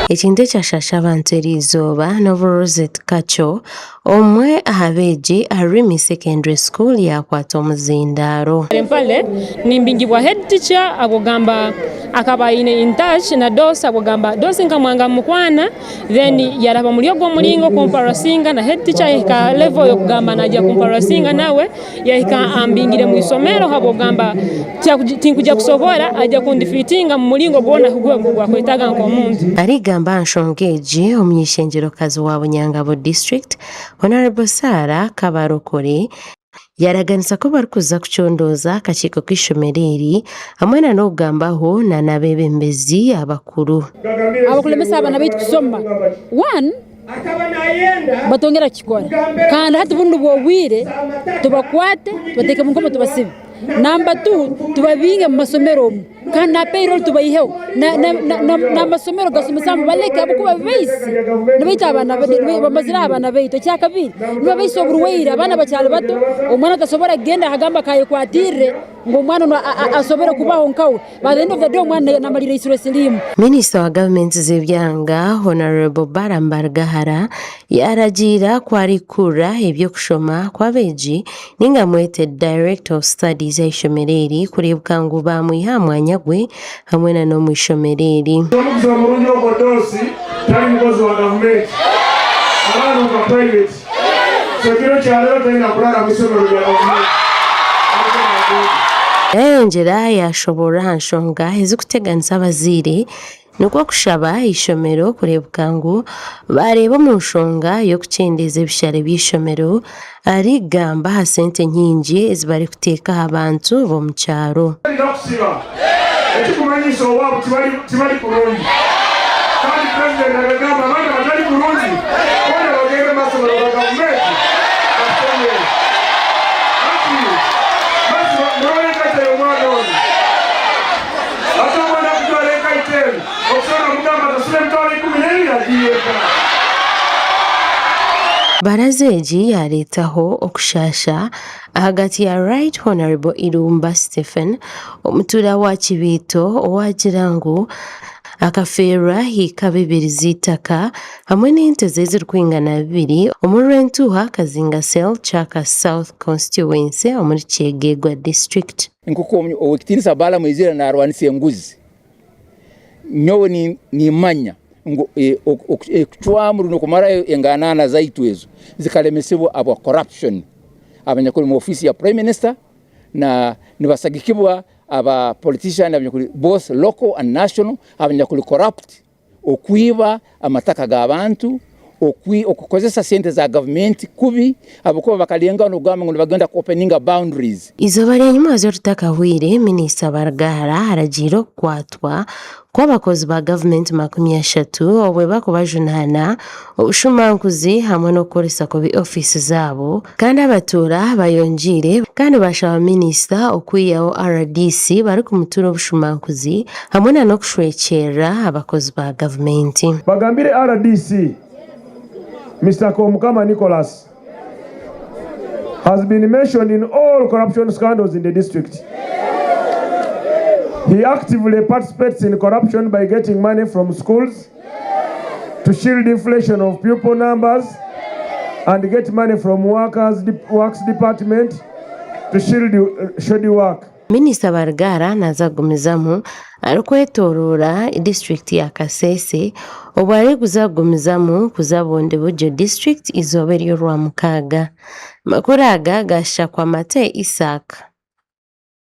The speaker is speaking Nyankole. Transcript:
Ekintu ekyashaasha abantu eriizooba n'obu Rosette Kakyo, omwe aha beegi aha Rimi Secondary School yaakwata omuzindaaro. Empale nimbingibwa head teacher abwogamba akaba aine in touch na Dosi abwogamba Dosi nkamwanga mukwana then yaraba omuri ogwo omuringo kumparasinga na head teacher yahika aha level yokugamba nagya kumparasinga nawe yahika ambingire omwishomero ahabwokugamba tinkugya kusobora agya kundifitinga omu muringo gwona gwe ogwakwetaaga nk'omuntu. Arigamba aha nshonga egi, omuny'eishengyerokazi wa Bunyangabo District, Hon. Sarah Kabarokore, yaraganisa ku barikuza kucondooza akakiiko k'eishomero eri hamwe na n'okugambaho na n'abeebembezi abakuru. Abakulemesa abaana baitu kusoma one batongera kukikora kandi hati bunu nibwo obwire tubakwate tubateeke omu nkomo tubasibe. Namba tu tubabinge omu masomero omu kandi na payroll tubaiheho n'amasomero gasomesa mubaleke ahabw'okuba babaisi nibaita abaana bamazire abaana baitu. Ekyakabiri nibabaisa oburwaire abaana bakyali bato omwana tasobora kugenda akagamba kayekwatirire ngu omwana onu asobore kubaho nkawe. By the end of the day omwana namalira aitsirwe siriimu. Minisita wa gavumenti z'ebyanga Honarebo Balaam Barugahara yaaragiira ku arikukurira eby'okushoma kw'abeegi ninga mwete Director of Studies ah'eishomero eri kureebeka ngu baamwiha aha mwanya gwe hamwe na n'omu ishomero eri. Omukisa omurungi ogwo Doosi tari mukozi wa gavumenti, araara omu ka private, so ekiro kya reero taine kurara mu ishomero rya gavumenti. Areke nagenda. Yayongyera yaashoboorora aha nshonga ezirikuteganisa abazaire Nikwo kushaba eishomero kureebeka ngu baareeba omu nshonga y'okukyendeeza ebishare by'eishomero arikugamba aha sente nyingi ezi barikuteeka aha bantu b'omu kyaro. N'okusiba ekikumanyisa owaabo tibari kurungi kandi Purezidenti akagamba abaana abatari kurungi boona bagende omu masomero ga gavumenti bashome. Hati mazima murore enkaito y'omwana onu. Hati omwana akutwara enkaito enu okusobora kugamba asasule 120 agiihe nka. Baraza egi yareetaho okushaasha ahagati ya Right Honourable Irumba Stephen omutuura wa Kibiito owaagira ngu akafeerwa hiika bibiri z'eitaka hamwe n'ente ze ezirikwingana bibiri omuri Rwentuuha Kazinga Cell Kyaka South Constituency omuri Kyegegwa District. Nk'oku Ow'ekitiinisa Balaam yaizire naarwanisa enguzi, nyowe nimmanya ngu okucwamu rundi okumarayo enganana zaitu ezo zikaremesibwa ahabwa corruption. Abanyakuri omu ofiisi ya Prime Minister na nibasagikibwa aba politician abanyakuri both local and national abanyakuri corrupt. okwiba amataka g'abantu, okukozesa sente za gavumenti kubi ahabw'okuba bakalengaho n'okugamba ngu nibagenda ku openinga boundaries. Eizooba rya nyimwazyo ritakahweire, Minisita Barugahara aragiire okukwatwa kw'abakozi ba gavumenti 30 obwe barikubajunaana obushumankuzi hamwe n'okukoresa kubi ofiisi zaabo kandi abatuura bayongiire kandi bashaba minisita okwihaho rdc barikumutura obushumankuzi hamwe na n'okushwekyerera abakozi ba gavumenti. Bagambire rdc Mister Komukama Nicholas has been mentioned in all corruption scandals in the district. He actively participates in corruption by getting money from schools to shield inflation of pupil numbers and get money from workers, works department to shield shoddy work. Minisita Barugahara naaza kugumizamu arikwetoroora disiturikiti ya Kasese obwo arikuza kugumizamu kuza Bundibugyo disiturikiti eizooba ery'orwamukaaga. Amakuru aga gaashakwa Mate Isaac.